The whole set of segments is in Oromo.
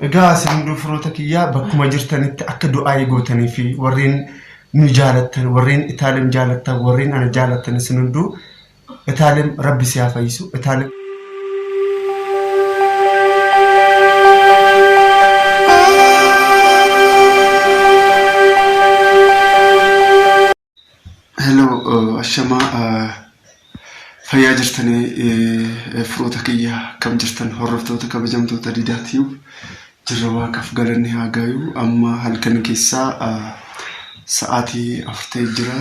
Egaa isin hunduu firoota kiyyaa bakkuma jirtanitti akka du'aayii gootanii fi warreen nu jaalattan, warreen Itaalem jaalattan, warreen ana jaalattan isin hunduu Itaalem rabbi si haa fayyisu. Itaalem. Hello, ashamaa fayyaa jirtanii firoota kiyya akkam jirtan hordoftoota kabajamtoota Didaa Tube jirra waaqaaf galanni haa gayu amma halkan keessaa sa'aatii 4 ta'e jira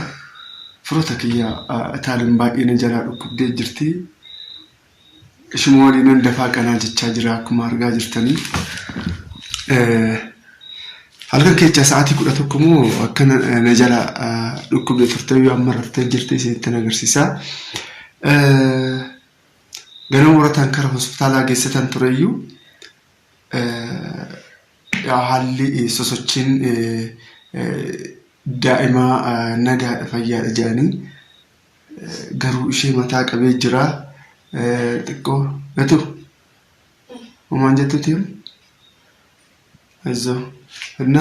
firoota kiyya Itaaliin baay'ee na jalaa dhukkubdee jirti ishuma waliinan dafaa qanaa jechaa jira akkuma argaa jirtanii. Halkan keessa sa'aatii 11 moo akka na jala dhukkubde turte yoo amma raftee jirti isinitti agarsiisa. Ganama murataan kara hospitaalaa geessatan tureyyuu haalli sosochiin daa'imaa nagaadha fayyaadha jedhanii garuu ishee mataa qabee jira xiqqoo gatu homaan jettuti Ayizoo እና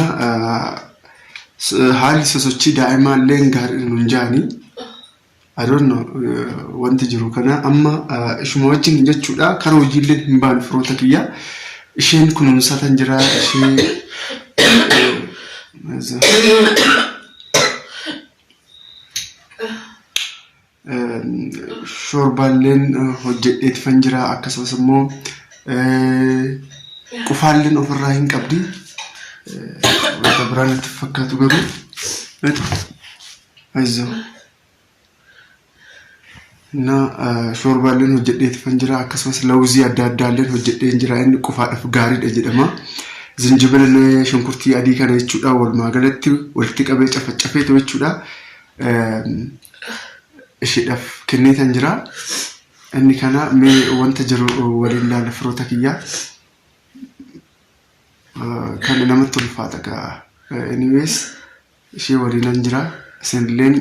haalli sosochii daa'imaa illee gaarii nun jaanii I don't know wanti jiru kana amma ishuma wajjin jechuudha kara hojiillee hin baanu firoota kiyya isheen kunuunsatan jira ishee ayizoo. Shoorbaalleen hojjedheetifan jira akkasumas immoo qufaalleen ofirraa hin qabdi. Wanta biraa natti fakkaatu garuu. Ayizoo. Na shoorbaalleen hojjedheetifan jira akkasumas lawuzii adda addaalleen hojjedheen jira inni qufaadhaaf gaariidha jedhama. Zinjibilillee shunkurtii adii kana jechuudha walumaa galatti walitti qabee cafacafeetu jechuudha. Isheedhaaf kenneetan jira. Inni kana mee wanta jiru waliin ilaalla firoota kiyya. Kana namatti ulfaata gaa. Anyways ishee waliinan jira. Isinilleen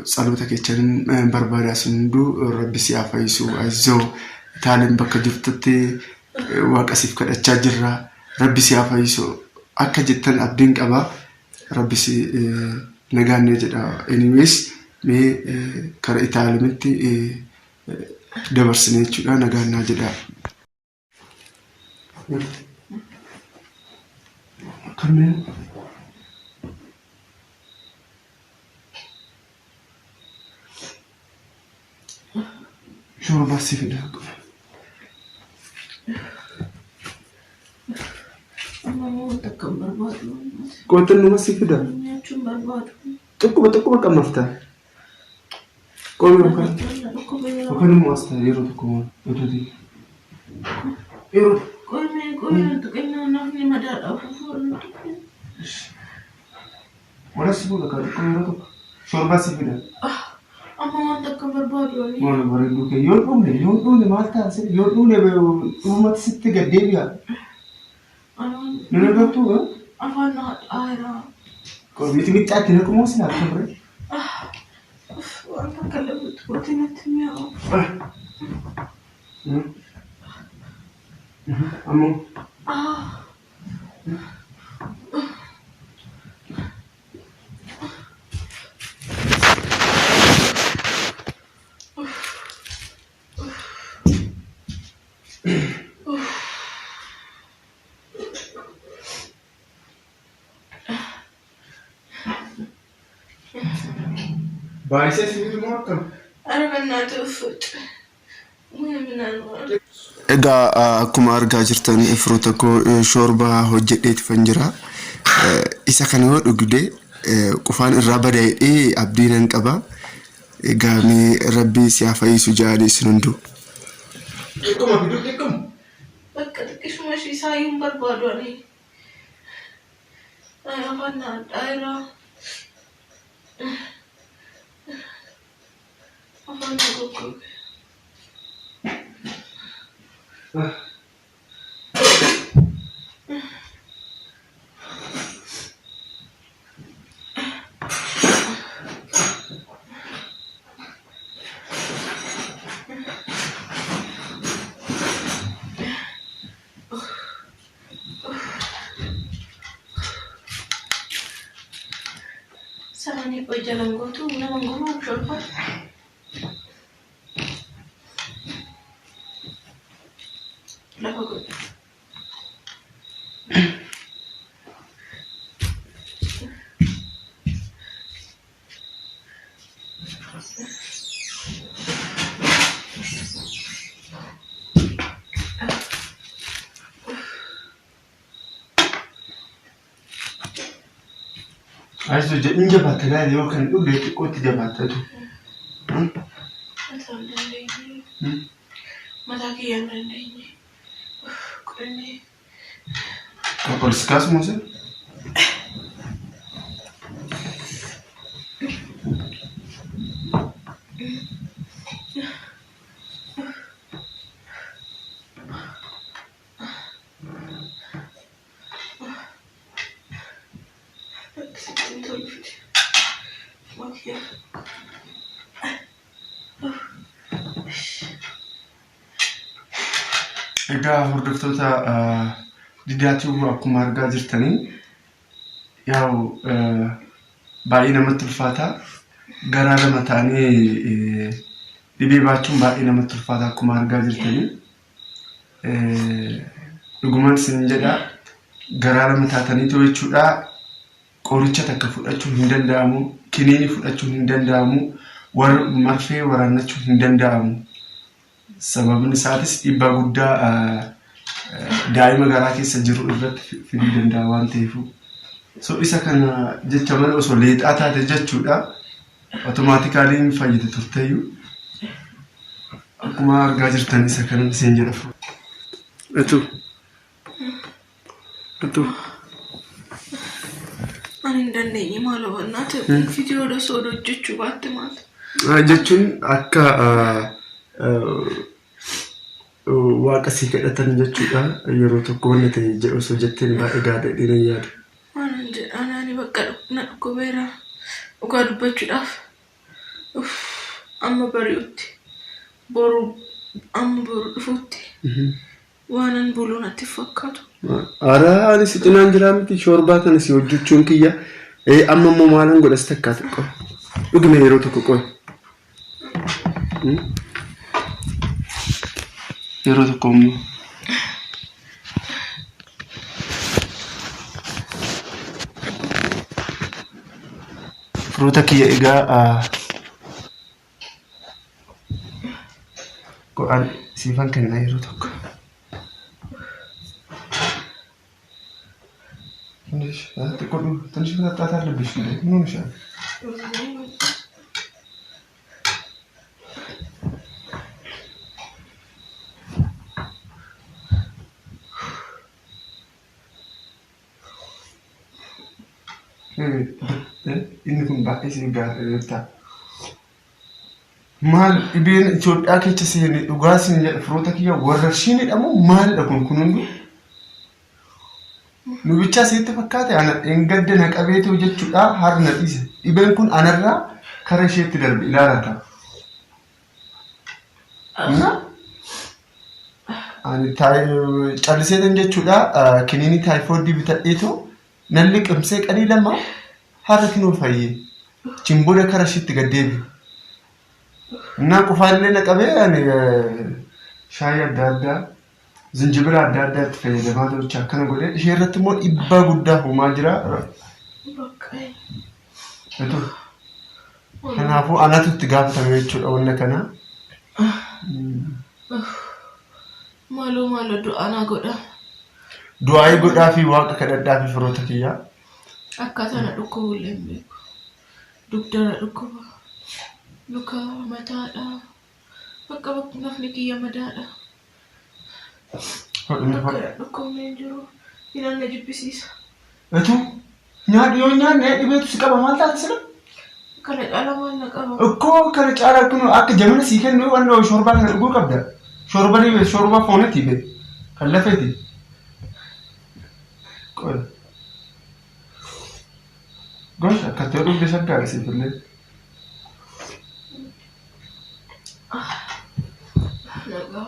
tsaloota kechanin barbaada isin hunduu rabbi si haa fayyisu. Ayizoo Itaaleen bakka jirtutti waaqa siif kadhachaa jirra. Rabbi si haa fayyisu. Akka jettan abdiin qaba. Rabbi si nagaanne jedha. Anyways mee kara Itaalemitti dabarsine jechuudha nagaannaa jedha. Kanneen Shoorbaa si fida. Amma immoo wanta akka hin barbaadu. Qotan nama si fida. Nyaachuu hin barbaadu. Xiqquma xiqquma qammafta. Qomi yookaan Na dhukkubee yookaan immoo as ta'a yeroo tokko utuuti. Yeroo Qoymee qoymee tuqinnaa nafni madaadha afuufuu irra tuqin. Wala si fuudha kan xiqqoo yeroo tokko. Shorbaa si fida. Amma waan takka barbaadu ani. Maal bareedduu kee yoo dhugne yoo dhugne maal ta'a si yoo dhugne dhumatti sitti gad deebi'a. Nan agartuu gaa? Afaan na hadhaa'eera. Mixmixaatti naqu moo silaa akkam ree? Waan takka lafutti gootee natti mi'aawu. Ammoo. Baay'isee sibiilli moo akkam? Ara bannaa uffatu. Egaa akkuma argaa jirtan firoota koo shoorbaa hojjedheetifan jira. Isa kana yoo dhugde qufaan irraa bada jedhee abdii nan qaba. Egaa mee rabbi si haa fayyisu ja'anii isin hunduu. Xiqquma fiduu xiqquma. Bakka xiqqishuma ishii isaayyuu hin barbaadu ani. Afaan na hadhaa'eera. Afaan na goggoge. Jalan gootu nama guruu shorba. Lafa godhu. Ayizu hin jabaata laala yoo kan dhuge xiqqootti jabaatatu. Mataa hin dandeenye. Mataa kiyya hin dandeenye. Godhannee. Ol si kaasuma sin? Akkasitti hin tolu fide. Makiyaa. Egaa hordoftoota Didaatii akkuma argaa jirtanii yaa'u baay'ee namatti ulfaata. Garaa lama ta'anii dhibee baachuun baay'ee namatti ulfaata akkuma argaa jirtanii. Dhuguman isin jedha garaa lama taataniitu jechuudha. Qoricha takka fudhachuun hin danda'amu, kiniinii fudhachuun hin danda'amu, marfee waraannachuun hin danda'amu. Sababni isaatis dhiibbaa guddaa daa'ima garaa keessa jiru irratti fiduu danda'a waan ta'eef. So isa kana jecha malee osoo leexaa taate jechuudha. Otomaatikaalii hin fayyite turteyyuu. Akkuma argaa jirtan isa kana isin jedha. Utuu. Utuu. Ani hin dandeenye maal hubannaa ta'e viidiyoo osoo hojjechuu baatte maal? Jechuun akka waaqa sii kadhatan jechuudha. Yeroo tokko wanna ta'e jedhu osoo jetteen baay'ee gaariidha jedhee yaada. Waan jedhan ani bakka na dhukkubeera dhugaa dubbachuudhaaf amma bari'utti boru amma boru dhufutti waanan buluu natti fakkaatu. Ara ani si cinaan jiraa miti shoorbaa kana si hojjechuun kiyya. Amma immoo maalan godha si takkaa xiqqoo. Dhugme yeroo tokko qoy. Yeroo tokko immoo. Firoota kiyya egaa qo'aan siifan kenna yeroo tokko. ትንሽ xiqqoo ትንሽ መጠጣት አለብሽ እንዴ? ምን ሆነሻል? Inni kun baay'ee si gaariidha. Maal dhibeen Itoophiyaa keessa seene dhugaa siin jedha firoota kiyya warrarshiinidha moo maalidha kun kun hundi? Nu bichaa sitti fakkaate ana dheengadda na qabeetu jechuudha har na dhiise. Dhibeen kun anarraa kara isheetti darbe ilaalaa ta'a. Ani calliseetan jechuudha kiniinii taayifoodii bitadheetu nan liqimsee qanii lama har'a kinoo fayyee. Achiin booda kara isheetti gad deebi'e. Innaa qufaallee na qabee ani shaayii adda addaa zinjibila adda addaa itti fayyadamaa tolcha akkana godhee ishee irratti immoo dhiibbaa guddaa uumaa jira. Kanaafuu anatu itti gaafatame jechuudha wanna kana. Maaloo maaloo du'aa naa godhaa. Du'aayii godhaa fi waaqa kadhadhaa fi firoota kiyyaa. Akkaataa na dhukkubu illee hin beeku. Dugda na dhukkuba. Luka mataadha. Bakka bakka nafni kiyya madaadha. Bakka na dhukkubni hin jiru. Hinaan na jibbisiisa. Etuu nyaadhu yoo nyaanne dhibeetu si qaba maal taate sila? Kana caalaa maal na qaba? Ikkoo kana caalaa kun akka jabina sii kennu waan shorbaa kana dhuguu qabda. Shorba ni shorba fooniti be kan lafeeti. Qoy. Gosh akkatti yoo dhugde shaggaadha siif illee. Nagaa.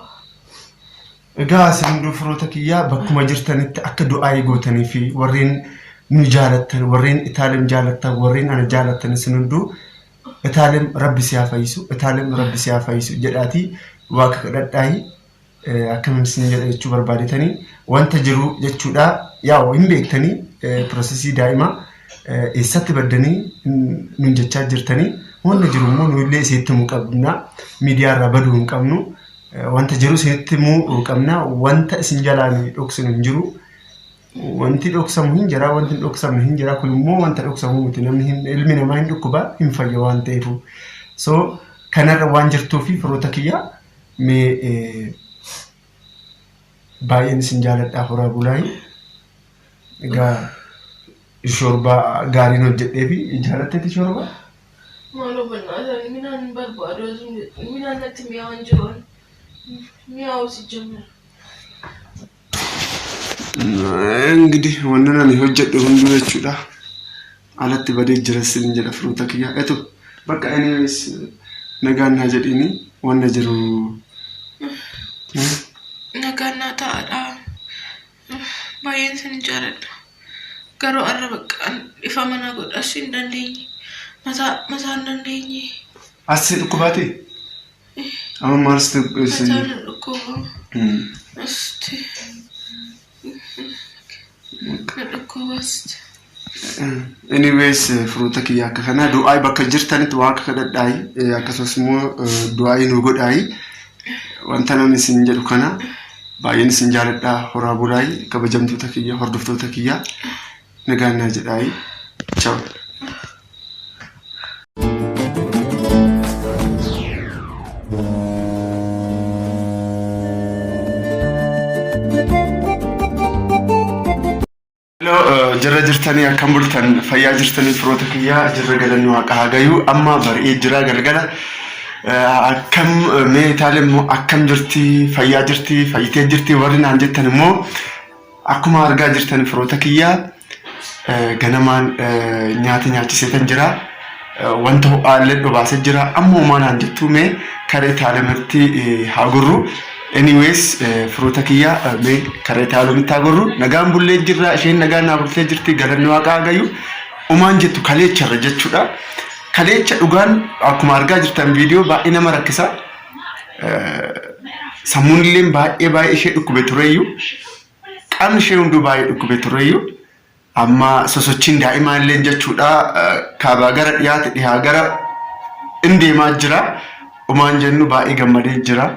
Egaa isin hunduu firoota kiyyaa bakkuma jirtanitti akka du'aayii gootanii fi warreen nu jaalattan, warreen Itaalem jaalattan, warreen ana jaalattan isin hunduu Itaalem rabbi si haa fayyisu, Itaalem rabbi si haa fayyisu jedhaatii waaqa kadhadhaayi. Akkamiin isin jedha jechuu barbaadetanii wanta jiru jechuudha. Yaa hin beektanii piroosesii daa'imaa eessatti baddanii nun jechaa jirtanii wanta jiru immoo nu illee isinitti himuu qabna. Miidiyaa irraa baduu hin qabnu. Wanta jiru isinitti himuu qabna. Wanta isin jalaa nuyi dhoksinu hin jiru. Wanti dhoksamu hin jira, wanti hin dhoksamne hin jira. Kun immoo wanta dhoksamu miti. Namni hin, ilmi namaa hin dhukkuba, hin fayya waan ta'eefu. So kanarra waan jirtuu fi firoota kiyya mee baay'een isin jaaladhaa horaa bulaayi. Egaa shorbaa gaariin hojjedhee fi jaalatteeti shorbaa? Maaloo bannaataan minaan hin barbaadu minaan natti mi'aawan jiru mi'aawu si jammara. Ingidihi wannan ani hojjedhu hunduu jechuudha. Alatti badee jira sin jedha firoota kiyya. Eto bakka anyways nagaan naa jedhiini wanna jiru. Nagaan naa ta'aadha. Baay'een isin jaaladha. Garuu har'a bakka dhiifama naa godha as hin dandeenye. Mataa mataa hin dandeenye. As si dhukkubaati? Amma maal si Mataa na dhukkuba. Asti. Na dhukkuba asti. Anyways firoota kiyya akka kanaa du'aay bakka jirtanitti waaqa kadhadhaayi akkasumas immoo du'aayii nu godhaayi wanta namni isin jedhu kana baay'een isin jaaladhaa horaa bulaayi kabajamtoota kiyya hordoftoota kiyya nagaan naa jedhaayi ciao. Hello, jirra jirtanii akkam bultan fayyaa jirtanii firoota kiyyaa jirra galanni waaqa haa gayu amma bari'ee jira galgala akkam mee itaalee immoo akkam jirti fayyaa jirti fayyitee jirti warri naan jettan immoo akkuma argaa jirtan firoota kiyyaa ganamaan nyaata nyaachiseetan jira wanta ho'aa illee dhobaasee jira amma homaa naan jettuu mee kara itaalemirti haa gurru. Anyways firoota kiyya mee kara itaalomitti haa gorru nagaan bullee jirra isheen nagaan naa bultee jirti galanni waaqaa haa gayu umaan jettu kaleecharra jechuudha. Kaleecha dhugaan akkuma argaa jirtan viidiyoo baay'ee nama rakkisa. Sammuun illee baay'ee baay'ee ishee dhukkube tureyyuu qaamni ishee hunduu baay'ee dhukkube tureyyuu amma sosochiin daa'imaa illee jechuudha kaabaa gara dhiyaate dhihaa gara in deemaa jira. Umaan jennu baay'ee gammadee jira.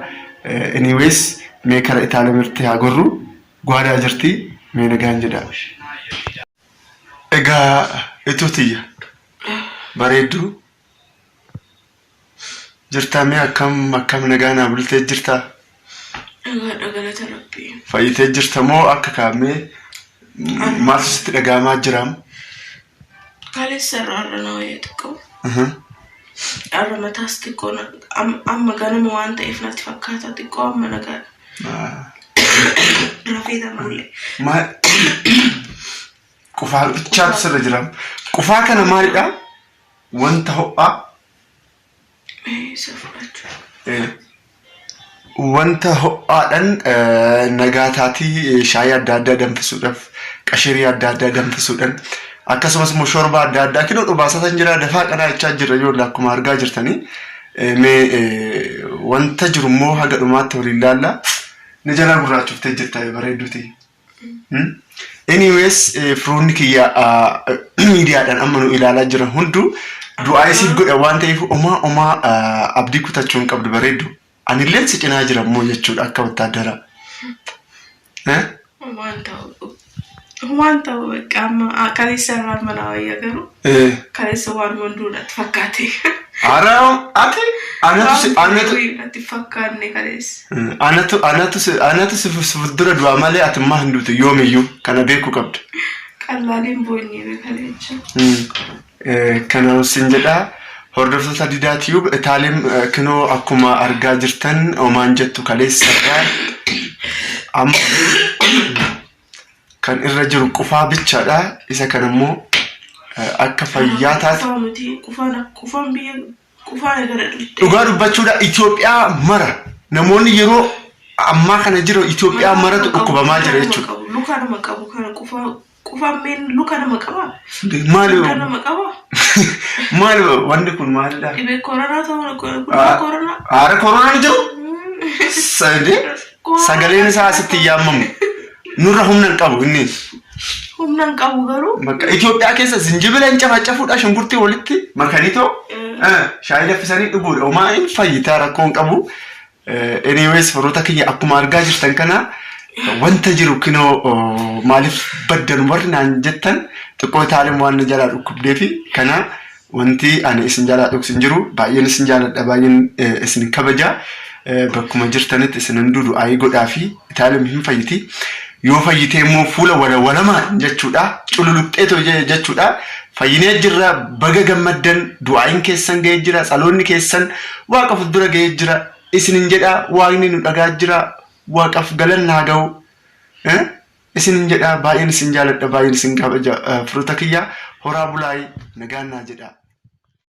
Anyways mee kara Itaalamirti haa gorru. Gwaadaa jirti mee nagaan jedha. Egaa ituu tiyya bareedduu jirtaa mee akkam akkam nagaa naa bultee jirtaa? Nagaadha galata rabbii. Fayyitee jirta moo akka kaamee maaltu sitti dhaga'amaa jiraam? Kaleessa irraa har'a na wayya xiqqoo. Har'a mataas xiqqoo amma ganama waan ta'eef natti fakkaata xiqqoo amma nagaadha. Rafee tan bulle. Maal qufaa bichaatu sirra jiraam. Qufaa kana maalidha? Wanta ho'aa Isa fudhachuu. Wanta ho'aadhaan nagaa taatii shaayii adda addaa danfisuudhaaf qashirii adda addaa danfisuudhaan akkasumas immoo shorbaa adda addaa kinoo dhubaasaa jira dafaa qanaa jechaa jirra ijoollee akkuma argaa jirtanii mee wanta jiru immoo haga dhumaatti waliin laalla ni jalaa gurraachoftee jirta bareedduuti. Anyways, firoonni kiyya miidiyaadhaan amma nu ilaalaa jiran hunduu du'aa isiif godha waan ta'eef omaa omaa abdii kutachuu hin qabdu bareeddu. Anilleen si cinaa jira immoo jechuudha akka wattaaddaraa. Eh? Waan ta'u waan ta'u bakka amma kaleessa irraa mana wayya garuu kaleessa waan hunduu natti fakkaate. Ara ati anatu si anatu Natti fakkaanne kaleessa. anatu anatu si anatu si si fuuldura du'a malee ati immoo hin duutu yoomiyyuu kana beekuu qabda. Qallaaliin boonyee kaleecha. Kana sin jedha hordoftoota Didaa Tube Itaalim kinoo akkuma argaa jirtan omaan jettu kaleessarraa amma kan irra jiru qufaa bichaadha. Isa kana immoo akka fayyaa taate. Qufaa miti qufaan qufaan biyya qufaan gara dhufte. Dhugaa dubbachuudha Itoophiyaa mara namoonni yeroo ammaa kana jiru Itoophiyaa maratu dhukkubamaa jira jechuudha. Luka nama qabu kana qufaa Qufaan meen luka nama qaba. Maali Luka nama qaba. maali wanni kun maalidha? Dhibee koronaa ta'uu dhibee koronaa. Haara koronaan jiru? Sadee sagaleen isaa asitti hin yaamamu. Nurra humna hin qabu inni. Humna hin qabu garuu. Bakka Itoophiyaa keessa zinjibila hin cafacafuudha shunkurtii walitti makanii too shaayii danfisanii dhuguudha. Homaa hin fayyitaa rakkoo hin qabu. Anyways firoota kiyya akkuma argaa jirtan kana wanta jiru kinoo maaliif baddan warri naan jettan xiqqoo itaaleen waan na jalaa dhukkubdee fi kana wanti ani isin jalaa dhoksu hin jiru baay'een isin jaaladha baay'een isin kabaja bakkuma jirtanitti isin hunduu du'aayii godhaa fi itaaleen hin fayyiti yoo fayyitee immoo fuula walawalamaa jechuudha cululuqxeetoo jechuudha fayyinee jirra baga gammaddan du'aayiin keessan ga'ee jira tsaloonni keessan waaqa fuuldura ga'ee jira isinin jedha waaqni nu dhagaa jira waaqaf galanni haa ga'u isinin jedha baay'een isin jaaladha baay'een isin kabaja firoota kiyya horaa bulaayii nagaan naa jedha.